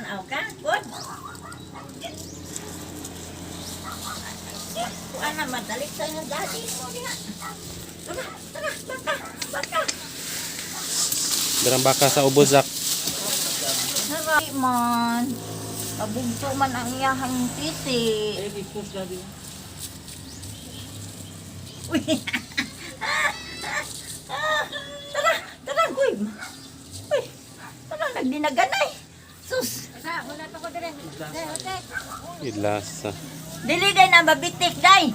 Tanaw ka, good. Kuan na, madalik sa nga daddy mo diha. Tara, tara, baka, baka. Darang baka sa ubozak. Naray man. Kabugto man ang iyahang titi. Eh, i-post daddy. Uy. Tara, tara, uy. Uy, tara, nagdinaganay. Sus. Idlasa. Dili day na mabitik day.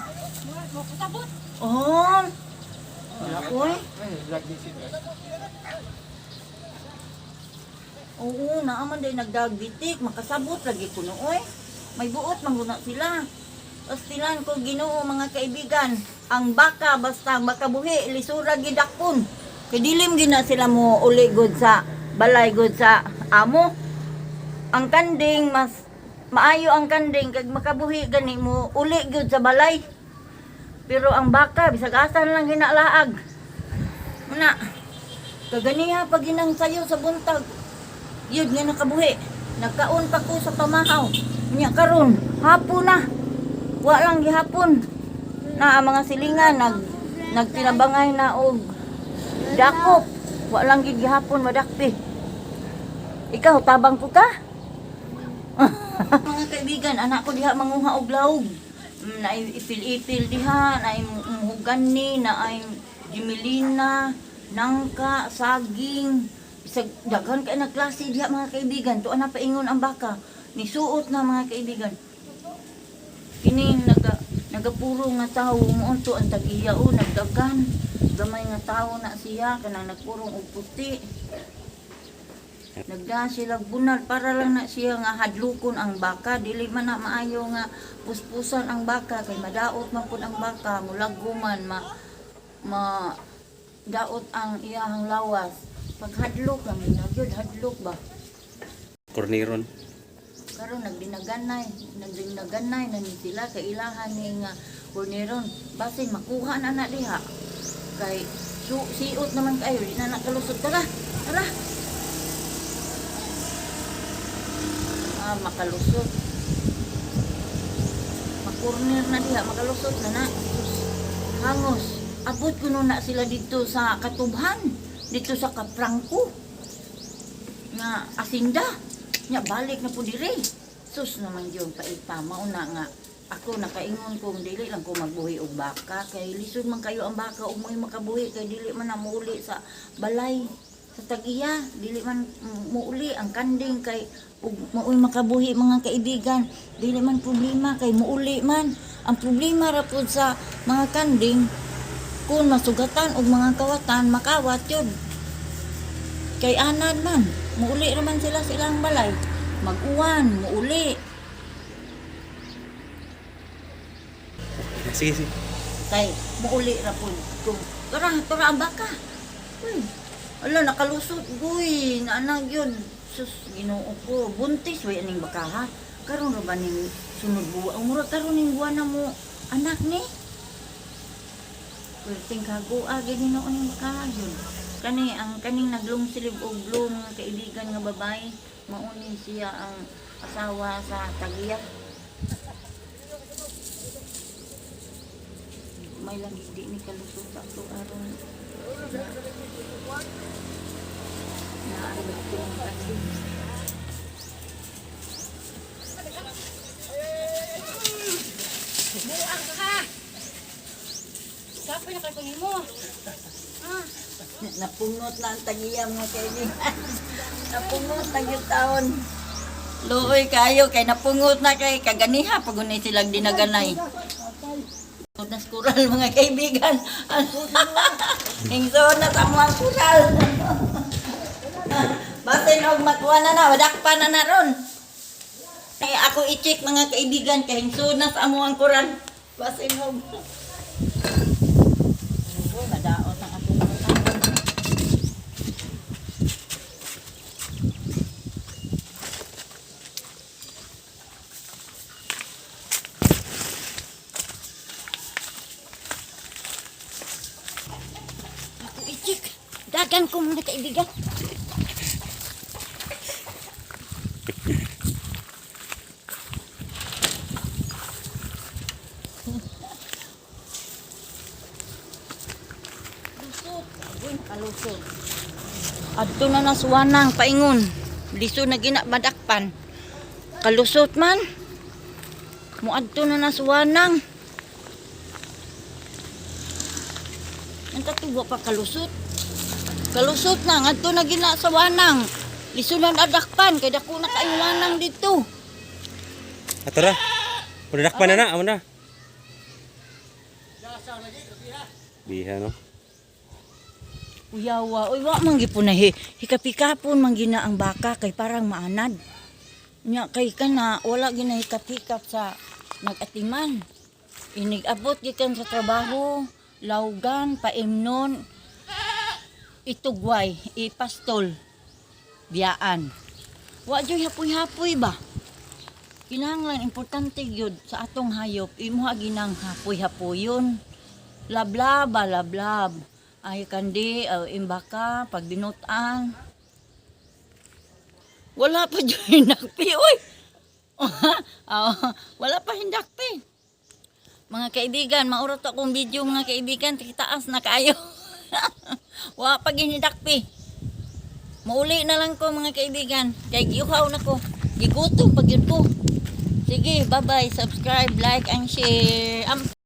Oh. Uy. Ay, like this it. Oo, naaman day nagdagbitik, makasabot lagi kuno oy. May buot man guna sila. Pastilan ko Ginoo, mga kaibigan, ang baka basta makabuhi lisura gidakpon. Kay dilim gina sila mo uli gud sa balay gud sa amo. Ang kanding mas maayo ang kanding kag makabuhi gani mo uli gyud sa balay. Pero ang baka bisag asa na lang ginalaag. Muna, kaganiha pag ginang sayo sa buntag, yun nga nakabuhi. Nagkaon pa ko sa pamahaw. Nya karon, hapon na. Wa lang gihapon. Na ang mga silingan nagtinabangay na og dakop. Wa lang gid gihapon madakpi. Ikaw tabang ko ka? Mga kaibigan, anak ko diha manguha og laog. Naay ipil-ipil diha, naay muhugani, naay jimilina, nangka, saging. Bisag daghan kay na klase diha, mga kaibigan. Tuan na paingon ang baka. Nisuot na, mga kaibigan. Kini nagapuro nga tawo mo ang tag-iya o nagdagan. Gamay nga tawo na siya kanang nagpurong og puti. Nagda sila bunal para lang na siya nga hadlukon ang baka. Dili man na maayo nga puspusan ang baka kay madaot man pud ang baka, mulago man, ma ma daot ang iyahang lawas. Pag hadlok lang gyud, hadlok ba. Korniron. Karon nagdinaganay na ni sila kay ilahan ni nga korneron. Basin makuha na na diha. Kay siot naman kayo, di na nakalusot. Tara, tara. Ah, makalusot. Makorner na diha, makalusot na na. Sus, hangos. Abot kuno na sila dito sa Katubhan, dito sa Kaprangko. Nga asinda. Nya balik na po dire. Sus naman yun, paita, mauna nga. Ako nakaingon kong dili lang ko magbuhi og baka kay lisod man kayo ang baka ug mo'y makabuhi kay dili man na muuli sa balay sa tagiya, dili man muuli ang kanding kay ug maoy makabuhi, mga kaibigan, dili man problema kay muuli man. Ang problema ra pud sa mga kanding kung masugatan og mga kawatan, makawat yun kay anad man muuli raman sila sa ilang balay. Mag-uwan, muuli. Sige, sige. Kay muuli ra pud kung tara, tara ang baka. Uy, ala, nakalusot guy, naanag yun. Sus, Ginoo ko, buntis way aning baka ha. Karon ra ba ning sunod buwa? Mura karon ning buwan na mo anak ni. Perting kagoa gid Ginoo ning baka yun. Kani ang kaning naglong silib og blue, mga kaibigan, nga babae, mauni siya ang asawa sa tagiya. May lang hindi ni kalusot sa ato aron na naarap ko ang kanding. Buang ka ka! Kapoy na kayo mo. Ah, Napungot na ang tagiya, mga kaibigan. Napungot na yung taon. Luoy kayo kay napungot na kay kaganiha pag unay silang dinaganay. Pungot na sa kural, mga kaibigan. Hingso na sa mga kural. Basin og makuha na na, wadakpa na na ron. Ay, ako i-check, mga kaibigan, kay hingso na sa amuang kural. Basin og. Uy, madaot ang atong mga tao. Ako i-check. Dagan ko, mga kaibigan. Uy, nakalusot. Adto na nasuwanang paingon. Liso na gina madakpan. Kalusot man. Muadto na nasuwanang. Ang katuwa pa kalusot. Kalusot na, ngadto na gina sa wanang. Liso na nadakpan, kay dako na kayong wanang dito. Ato ra. Pudakpan na na, amo na. Biha no. Uyawa, uy, wa man gipon na hikapikapon man gina ang baka kay parang maanad. Nya kay kana wala gina hikap-hikap sa nagatiman. Inig-abot gikan sa trabaho, lawgan, paimnon, itugway, ipastol, biyaan. Wa jud hapoy-hapoy ba? Kinahanglan importante gyud sa atong hayop imuha ginang hapoy-hapoyon. Lablab ba, lablab. Ay kandi aw imbaka pag binutan. Wala pa jud hindakpi oy. Ah, wala pa hindakpi. Mga kaibigan, maurot akong video, mga kaibigan, taas na kaayo. Wa pa ginidakpi. Mauli na lang ko, mga kaibigan. Kay giuhaw na ko. Gigutom pag yun ko. Sige, bye-bye. Subscribe, like, and share.